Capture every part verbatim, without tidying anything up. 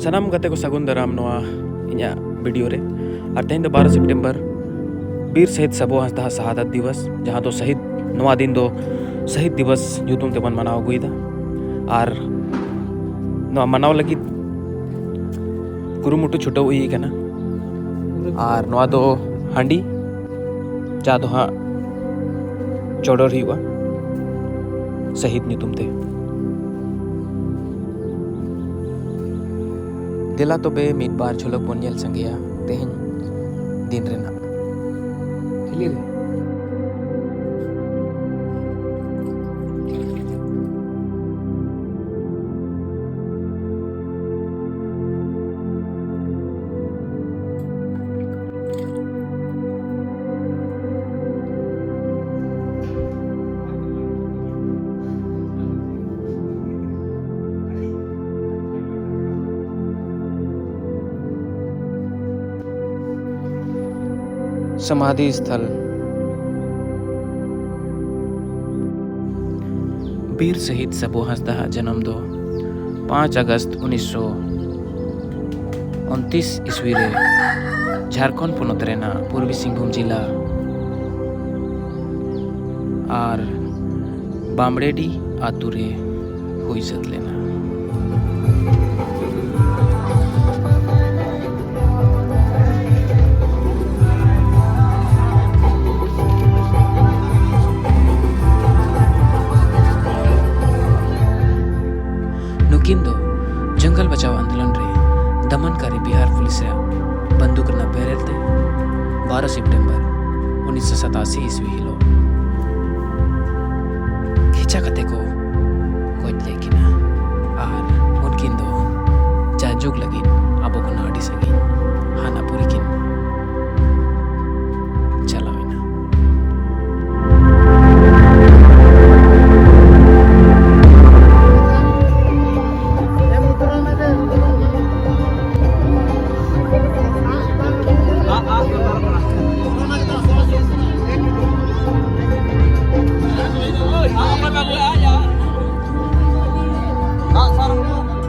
ᱥᱟᱱᱟᱢ ᱜᱟᱛᱮ ᱠᱚ ᱥᱟᱹᱜᱩᱱ ᱫᱟᱨᱟᱢ ᱱᱚᱣᱟ ᱤᱧᱟᱹᱜ ᱵᱷᱤᱰᱤᱭᱳ ᱨᱮ᱾ ᱟᱨ ᱛᱮᱦᱮᱧ ᱫᱚ ᱵᱟᱨᱚ ᱥᱮᱯᱴᱮᱢᱵᱚᱨ, ᱵᱤᱨ ᱥᱟᱹᱦᱤᱫ ᱥᱟᱵᱩ ᱦᱟᱸᱥᱫᱟ ᱥᱟᱦᱟᱫᱟᱛ ᱫᱤᱵᱚᱥ, ᱡᱟᱦᱟᱸ ᱫᱚ ᱥᱟᱹᱦᱤᱫ, ᱱᱚᱣᱟ ᱫᱤᱱ ᱫᱚ ᱥᱟᱹᱦᱤᱫ ᱫᱤᱵᱚᱥ ᱧᱩᱛᱩᱢ ᱛᱮᱵᱚᱱ ᱢᱟᱱᱟᱣ ᱟᱹᱜᱩᱭᱮᱫᱟ᱾ ᱟᱨ ᱱᱚᱣᱟ ᱢᱟᱱᱟᱣ ᱞᱟᱹᱜᱤᱫ ᱠᱩᱨᱩᱢᱩᱴᱩ ᱪᱷᱩᱴᱟᱹᱣ ᱦᱩᱭ ᱟᱠᱟᱱᱟ᱾ ᱟᱨ ᱱᱚᱣᱟ ᱫᱚ ᱦᱟᱺᱰᱤ, ᱡᱟ ᱫᱚ ᱦᱟᱸᱜ ᱪᱚᱰᱚᱨ ᱦᱩᱭᱩᱜᱼᱟ ᱥᱟᱹᱦᱤᱫ ᱧᱩᱛᱩᱢ ᱛᱮ᱾ ᱫᱮᱞᱟ ᱛᱚᱵᱮ ᱢᱤᱫ ᱵᱟᱨ ᱡᱷᱚᱞᱚᱠ ᱵᱚᱱ ᱧᱮᱞ ᱥᱟᱸᱜᱮᱭᱟ ᱛᱮᱦᱮᱧ ᱫᱤᱱ ᱨᱮᱱᱟᱜ ᱛᱷᱤᱞᱤ ᱨᱮ᱾ समाधि स्थल। ᱵᱤᱨ ᱥᱟᱹᱦᱤᱫ ᱥᱟᱵᱩ ᱦᱟᱸᱥᱫᱟ ᱟᱜ ᱡᱟᱱᱟᱢ ᱫᱚ ᱯᱟᱸᱪ ᱟᱜᱚᱥᱴ ᱩᱱᱤᱥᱥᱚ ᱩᱱᱛᱤᱥ ᱤᱥᱣᱤ ᱨᱮ ᱡᱷᱟᱲᱠᱷᱚᱸᱰ ᱯᱚᱱᱚᱛ ᱨᱮᱱᱟᱜ ᱯᱩᱨᱵᱤ ᱥᱤᱝᱵᱷᱩᱢ ᱡᱤᱞᱟ ᱟᱨ ᱵᱟᱢᱲᱮᱰᱤ ᱟᱛᱳ ᱨᱮ ᱦᱩᱭ ᱥᱟᱹᱛ ᱞᱮᱱᱟ᱾ ᱱᱩᱠᱤᱱ ᱫᱚ ᱡᱚᱝᱜᱚᱞ ᱵᱟᱪᱟᱣ ᱟᱱᱫᱳᱞᱚᱱ ᱨᱮ ᱫᱚᱢᱚᱱᱠᱟᱨᱤ ᱵᱤᱦᱟᱨ ᱯᱩᱞᱤᱥ ᱟᱜ ᱵᱟᱱᱫᱩᱠ ᱨᱮᱱᱟᱜ ᱵᱮᱨᱮᱞ ᱛᱮ ᱵᱟᱨᱚ ᱥᱮᱯᱴᱮᱢᱵᱚᱨ ᱩᱱᱤᱥᱥᱚ ᱥᱟᱛᱟᱥᱤ ᱤᱥᱣᱤ ᱦᱤᱞᱳᱜ ᱠᱷᱮᱪᱟ ᱠᱟᱛᱮ ᱠᱚ ᱜᱚᱡ ᱞᱮᱫ ᱠᱤᱱᱟ᱾ ᱟᱨ ᱩᱱᱠᱤᱱ ᱫᱚ ᱡᱟᱭᱡᱩᱜᱽ ᱞᱟᱹᱜᱤᱫ ᱟᱵᱚ ᱠᱷᱚᱱᱟᱜ ᱟᱹᱰᱤ ᱥᱟᱺᱜᱤᱧ ᱦᱟᱱᱟ ᱯᱩᱨᱤ ᱠᱤᱱ ᱪᱟᱞᱟᱣ ᱮᱱᱟ᱾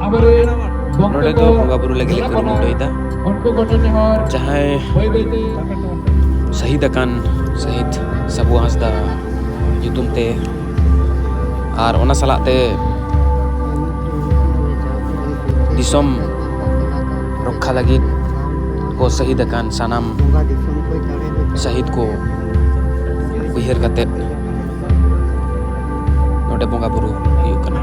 ᱟᱵᱚᱨᱮᱱ ᱵᱚᱸᱜᱟ ᱱᱚᱰᱮ ᱫᱚ ᱵᱚᱸᱜᱟ ᱵᱩᱨᱩ ᱞᱟᱹᱜᱤᱫ ᱞᱮ ᱠᱩᱨᱩᱢᱩᱴᱩᱭᱮᱫᱟ᱾ ᱡᱟᱦᱟᱸᱭ ᱥᱟᱹᱦᱤᱫ ᱟᱠᱟᱱ ᱥᱟᱹᱦᱤᱫ ᱥᱟᱹᱵᱩ ᱦᱟᱸᱥᱫᱟ ᱧᱩᱛᱩᱢ ᱛᱮ ᱟᱨ ᱚᱱᱟ ᱥᱟᱞᱟᱜ ᱛᱮ ᱫᱤᱥᱚᱢ ᱨᱚᱠᱠᱷᱟ ᱞᱟᱹᱜᱤᱫ ᱠᱚ ᱥᱟᱹᱦᱤᱫ ᱟᱠᱟᱱ ᱥᱟᱱᱟᱢ ᱥᱟᱹᱦᱤᱫ ᱠᱚ ᱩᱭᱦᱟᱹᱨ ᱠᱟᱛᱮᱫ ᱱᱚᱰᱮ ᱵᱚᱸᱜᱟ ᱵᱩᱨᱩ ᱦᱩᱭᱩᱜ ᱠᱟᱱᱟ᱾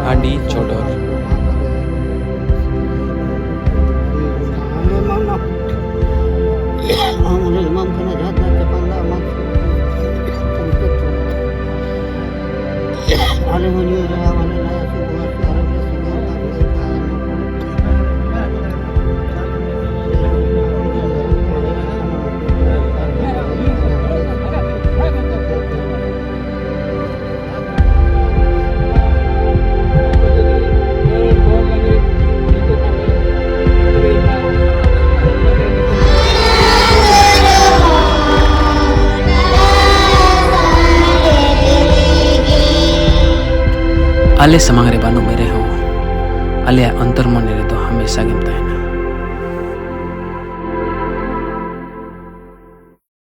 ᱦᱟᱺᱰᱤ ᱪᱚᱰᱚᱨ᱾ ᱟᱢ ᱚᱸᱰᱮ ᱮᱢᱟᱢ ᱠᱟᱱᱟ, ᱡᱟᱦᱟᱸ ᱛᱤᱱᱟᱹᱜ ᱪᱟᱯᱟᱱ ᱫᱟᱜ ᱮᱢᱟᱢ ᱠᱟᱱᱟ᱾ ᱟᱞᱮ ᱦᱚᱸ ᱧᱩ ᱨᱮ ᱟᱞᱮ ᱞᱟᱡ ᱦᱟᱹᱥᱩ, ᱵᱚᱦᱚᱜ ᱦᱟᱹᱥᱩ, ᱟᱨᱚ ᱵᱮᱥ ᱜᱮ ᱚᱱᱠᱟ ᱵᱩᱡᱷᱟᱹᱣ ᱠᱟᱜᱼᱟ᱾ ᱟᱞᱮ ᱥᱟᱢᱟᱝ ᱨᱮ ᱵᱟᱹᱱᱩᱜ ᱢᱮ ᱨᱮᱦᱚᱸ, ᱟᱞᱮᱭᱟᱜ ᱚᱱᱛᱚᱨ ᱢᱚᱱᱮ ᱨᱮᱫᱚ ᱦᱟᱢᱮᱥᱟ ᱜᱮᱢ ᱛᱟᱦᱮᱱᱟ᱾